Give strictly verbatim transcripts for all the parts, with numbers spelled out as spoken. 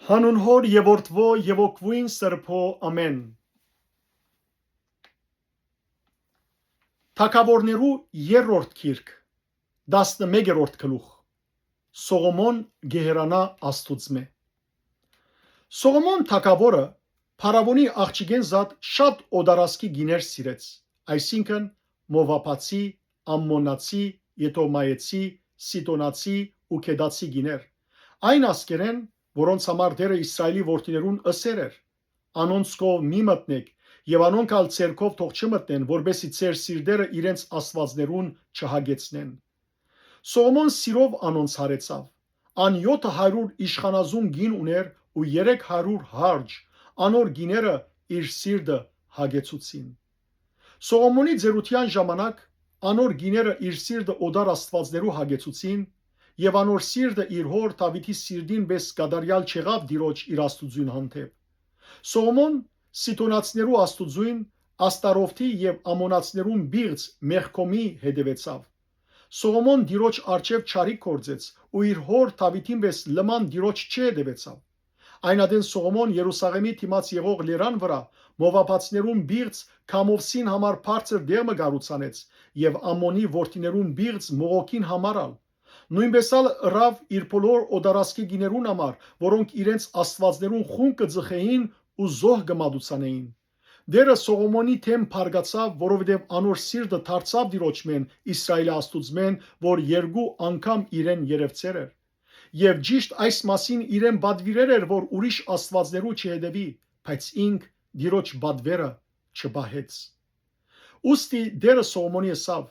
Անուն Հօր եւ Որդւոյ եւ Հոգւոյն Սրբոյ, ամէն։ Թագաւորներու երրորդ գիրք, տասնմեկերորդ գլուխ։ Սողոմոն կը հեռանայ Աստուծմէ։ Սողոմոն թագաւորը փարաւոնի աղջիկէն զատ շատ օտարազգի կիներ սիրեց, այսինքն՝ մովաբացի, ամմոնացի, եդոմայեցի, սիդոնացի ու քետացի կիներ, այն ազգերէն, որոնց համար Տէրը Իսրայէլի որդիներուն ըսեր էր. «Անոնց քով մի մտնէք եւ անոնք ալ ձեր քով թող չմտնեն, որպէս զի ձեր սիրտերը իրենց աստուածներուն չհագեցնեն»։ Սողոմոն սիրով անոնց յարեցաւ։ Ան եօթը հարիւր իշխանազուն կին ունէր ու երեք հարիւր հարճ, անոր կիները իր սիրտը հագեցուցին։ Սողոմոնի ծերութեան ժամանակ անոր կիները իր սիրտը օտար աստուածներու հագեցուցին, եւ անոր սիրտը իր հօր Դաւիթի սիրտին պէս կատարեալ չեղաւ Տիրոջ իր Աստուծոյն հանդէպ։ Սողոմոն սիդոնացիներու աստուծոյն Աստարովթի եւ ամոնացիներուն պիղծ Մեղքոմի հետեւեցաւ։ Սողոմոն Տիրոջ առջեւ չարիք գործեց ու իր հօր Դաւիթին պէս լման Տիրոջ չհետեւեցաւ։ Այն ատեն Սողոմոն Երուսաղէմի դիմաց եղող լերան վրայ մովաբացիներուն պիղծ Քամովսին համար բարձր տեղ մը կառուցանեց եւ Ամոնի որդիներուն պիղծ Մողոքին համար ալ։ Նոյնպէս ալ ըրաւ իր բոլոր օտարազգի կիներուն համար, որոնք իրենց աստուածներուն խունկ կը ձգէին ու զոհ կը մատուցանէին։ Տէրը Սողոմոնի դէմ փառկացաւ, որովհետեւ անոր սիրտը դարձաւ Տիրոջմէն, Իսրայէլի Աստուծմէն, որ երկու անգամ իրեն երեւցեր էր։ Եւ ճիշդ այս մասին իրեն պատուիրեր էր, որ ուրիշ աստուածներու չհետեւի, բայց ինք Տիրոջ պատուերը չպահեց։ Ուստի Տէրը Սողոմոնի ըսաւ.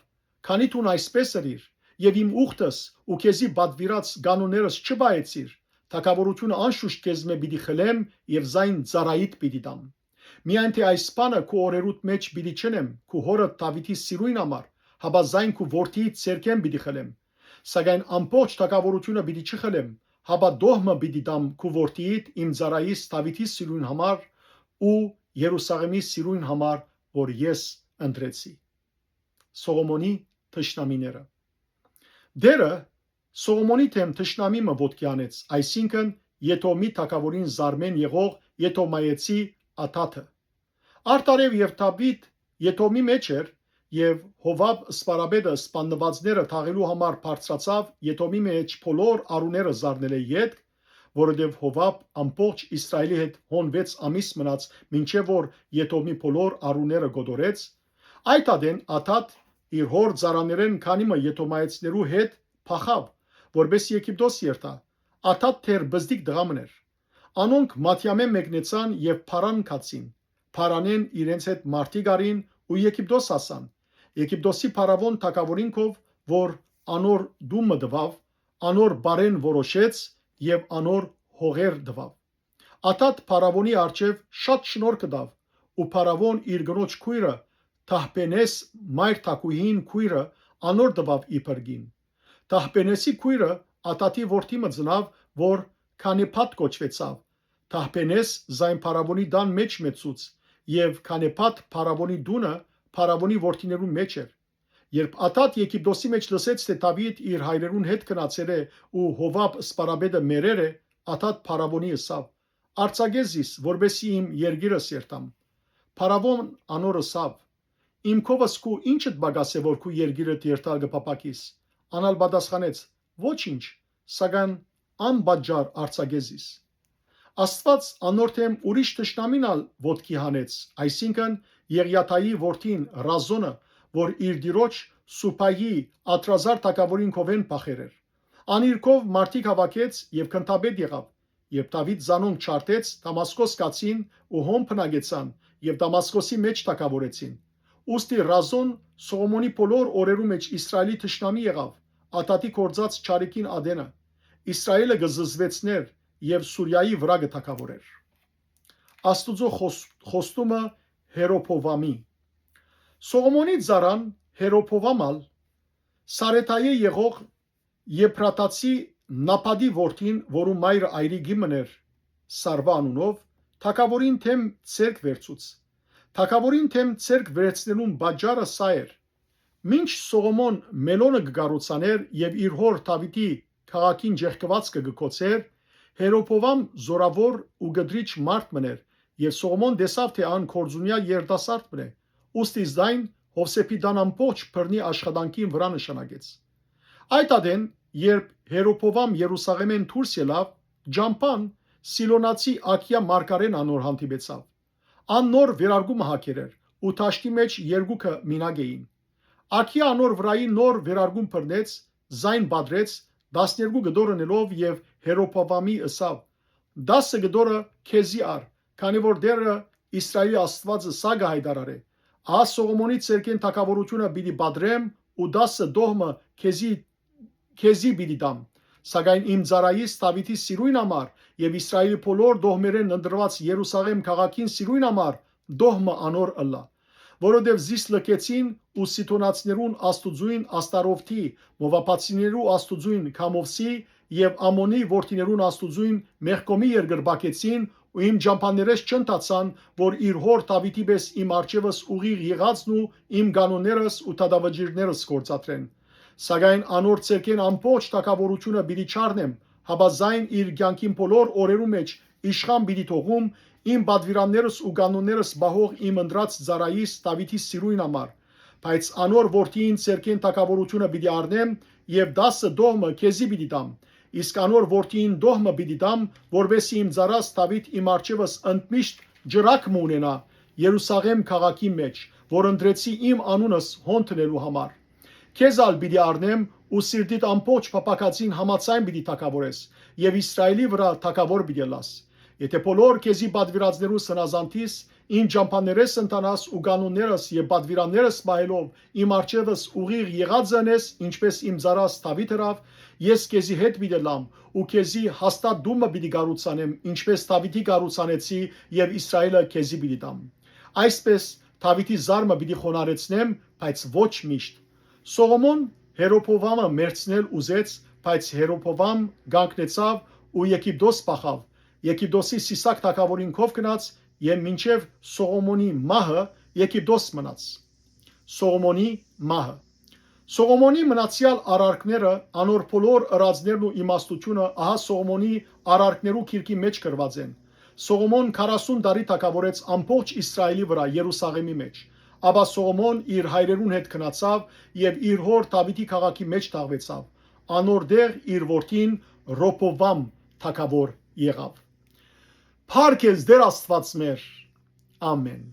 «Քանի դուն այսպէս ըրիր եւ իմ ուխտս ու քեզի պատուիրած կանոններս չպահեցիր, թագաւորութիւնը անշուշտ քեզմէ պիտի խլեմ եւ զայն ծառայիդ պիտի տամ։ Միայն թէ այս բանը քու օրերուդ մէջ պիտի չընեմ քու հօրդ Դաւիթի սիրոյն համար, հապա զայն քու որդիիդ ձեռքէն պիտի խլեմ։ Սակայն ամբողջ թագաւորութիւնը պիտի չխլեմ, հապա դոհ մը պիտի տամ քու որդիիդ իմ ծառայիս Դաւիթի սիրոյն համար ու Երուսաղէմի սիրոյն համար, որ ես ընտրեցի»։ Սողոմոնի թշնամիները։ Տէրը Սողոմոնի դէմ թշնամի մը ոտքի հանեց, այսինքն՝ Եդոմի թագաւորին զարմէն եղող Եդոմայեցի Ադաթը։ Արդարեւ եւ Դաւիթ Եդոմի մէջ էր, եւ Յովաւ սպարապետը սպաննուածները թաղելու համար բարձրացաւ Եդոմի մէջ բոլոր արուները զարնելէ ետք, որովհետեւ Յովաւ ամբողջ Իսրայէլի հետ հոն վեց ամիս մնաց, մինչեւ որ Եդոմի բոլոր արուները կոտորեց։ Այդ ատեն Ադաթ իր հօր ծառաներէն քանի մը Եդոմայեցիներու հետ փախաւ, որպէս Եգիպտոս երթայ։ Ադաթ դեռ պզտիկ տղայ մըն էր։ Անոնք Մադիամէն մեկնեցան եւ Փարան գացին։ Փարանէն իրենց հետ մարդիկ առին ու Եգիպտոս հասան։ Եգիպտոսի փարաւոն թագաւորին քով, որ անոր տուն մը տուաւ, անոր բարեն որոշեց եւ անոր հողեր տուաւ։ Ադաթ փարաւոնի առջեւ շատ շնորհք տաւ ու փարաւոն իր կնոջ քոյրը Թահպենես մայր թագուհին քոյրը անոր տուաւ իբր կին։ Թահպենեսի քոյրը Ադաթի որդի մը ծնաւ, որ Քանեփատ կոչուեցաւ։ Թահպենես զայն փարաւոնի տան մէջ մեծցուց, եւ Քանեփատ փարաւոնի տունը փարաւոնի որդիներուն մէջ էր։ Երբ Ադաթ Եգիպտոսի մէջ լսեց թէ Դաւիթ իր հայրերուն հետ գնացեր է ու Յովաւ սպարապետը մեռեր է, Ադաթ փարաւոնի ըսաւ. «Արձակէ զիս, որպէս զի իմ երկիրս երթամ»։ Փարաւոն անոր ըսաւ. «Իմ քովս քու ի՞նչդ պակաս է, որ քու երկիրդ երթալ կը փափաքիս»։ Ան ալ պատասխանեց. «Ոչինչ, սակայն անպատճառ արձակէ զիս»։ Աստուած անոր դէմ ուրիշ թշնամին ալ ոտքի հանեց, այսինքն՝ Եղիադայի որդին Ռազոնը, որ իր տիրոջ Սուբայի Ատրազար թագաւորին քովէն փախեր էր։ Ան իր քով մարդիկ հաւաքեց եւ գնդապետ եղաւ։ Երբ Դաւիթ զանոնք ջարդեց, Դամասկոս գացին ու հոն բնակեցան եւ Դամասկոսի մէջ թագաւորեցին։ Ուստի Ռազոն Սողոմոնի բոլոր օրերու մէջ Իսրայէլի թշնամի եղաւ, Ադաթի գործած չարիքին ատենը։ Իսրայէլը կը զզուեցնէր եւ Սուրիայի վրայ կը թագաւորէր։ Աստուծոյ խոս-, խոստումը Հերոբովամի։ Սողոմոնի ծառան Հերոբովամ ալ Սարեթայի եղող Եփրաթացի Նաբատի որդին, որու մայրը այրի կին մըն էր Սարվա անունով, թագաւորին դէմ ձեռք վերցուց։ Թագաւորին դէմ ձեռք վերցնելուն պատճառը սա էր. մինչ Սողոմոն Մելոնը կը կառուցանէր եւ իր հօր Դաւիթի քաղաքին ճեղքուածքը կը գոցէր, Հերոբովամ զօրաւոր ու կտրիճ մարդ մըն էր, եւ Սողոմոն տեսաւ թէ ան կորձունեայ երիտասարդ մըն է, ուստի զայն Յովսէփի տան ամբողջ բռնի աշխատանքին վրայ նշանակեց։ Այդ ատեն, երբ Հերոբովամ Երուսաղէմէն դուրս ելաւ, ճամբան Սիլոնացի Աքիա մարգարէն անոր հանդիպեցաւ։ Ան նոր վերարկումը հագեր էր ու դաշտի մէջ երկուքը մինակ էին։ Աքիա անոր վրայի նոր վերարկում բռնեց, զայն պատռեց, տասներկու կտոր ընելով եւ Հերոբովամի ըսաւ. «Տասը կտորը քեզի առ, քանի որ Տէրը Իսրայէլի Աստուածը սա կը յայտարարէ. Ահա Սողոմոնի ձեռքէն թագաւորութիւնը պիտի պատռեմ ու տասը տոհմը քեզի քեզի պիտի տամ, սակայն իմ ծառայիս Դաւիթի սիրոյն համար եւ Իսրայէլի բոլոր տոհմերէն ընտրուած Երուսաղէմ քաղաքին սիրոյն համար տոհմը անոր ըլլայ։ Որովհետեւ զիս լքեցին ու Սիդոնացիներուն աստուածոյն Աստարովթի, Մովաբացիներու աստուածոյն Քամովսի եւ Ամոնի որդիներուն աստուածոյն Մեղկոմի երկրպագեցին ու իմ ճամբաներէս չընթացան, որ իր հօր Դաւիթի պէս իմ առջեւս ուղիղ եղածն ու իմ կանոններս ու դատավճիռներս գործադրեն։ Սակայն անոր ձեռքէն ամբողջ թագաւորութիւնը պիտի չառնեմ, հապա զայն իր կեանքին բոլոր օրերու մէջ իշխան պիտի թողում, իմ պատուիրաններս ու կանոններս պահող իմ ընտրած ծառայիս Դաւիթի սիրոյն համար։ Բայց անոր որդիին ձեռքէն թագաւորութիւնը պիտի առնեմ եւ տասը տոհմը քեզի պիտի տամ, իսկ անոր որդիին տոհմը պիտի տամ, որպէս զի իմ ծառաս Դաւիթ իմ առջեւս ընդմիշտ ջրակ մը ունենայ Երուսաղէմ քաղաքի մէջ, որ ընտրեցի իմ անունս հոն դնելու համար։ Քեզ ալ պիտի առնեմ ու սիրտիդ ամբողջ փափաքածին համաձայն պիտի թագաւորես եւ Իսրայէլի վրայ թագաւոր պիտի ըլլաս։ Եթէ բոլոր քեզի պատուիրածներուս հնազանդիս, իմ ճամբաներէս ընթանաս ու կանոններս եւ պատուիրաններս պահելով իմ առջեւս ուղիղ եղածը ընես, ինչպէս իմ ծառաս Դաւիթ ըրաւ, ես քեզի հետ պիտի ըլլամ ու քեզի հաստատ տուն մը պիտի կառուցանեմ, ինչպէս Դաւիթի կառուցանեցի եւ Իսրայէլը քեզի պիտի տամ։ Այսպէս Դաւիթի զար մը պիտի խոնարհեցնեմ, բայց ոչ միշտ»։ Սողոմոն Հերոբովամը մեռցնել ուզեց, բայց Հերոբովամ կանգնեցաւ ու Եգիպտոս փախաւ։ Եգիպտոսի Սիսակ թագաւորին քով գնաց եւ մինչեւ Սողոմոնի մահը Եգիպտոս մնաց։ Սողոմոնի մահը։ Սողոմոնի մնացեալ արարքները, անոր բոլոր ըրածներն ու իմաստութիւնը, ահա Սողոմոնի արարքներու գիրքի մէջ գրուած են։ Սողոմոն քառասուն տարի թագաւորեց ամբողջ Իսրայէլի վրայ Երուսաղէմի մէջ։ Ապա Սողոմոն իր հայրերուն հետ գնացաւ եւ իր հօր Դաւիթի քաղաքի մէջ թաղուեցաւ։ Անոր տեղ իր որդին Ռոբովամ թագաւոր եղաւ։ Փառք ես Տէր Աստուած մեր։ Ամեն։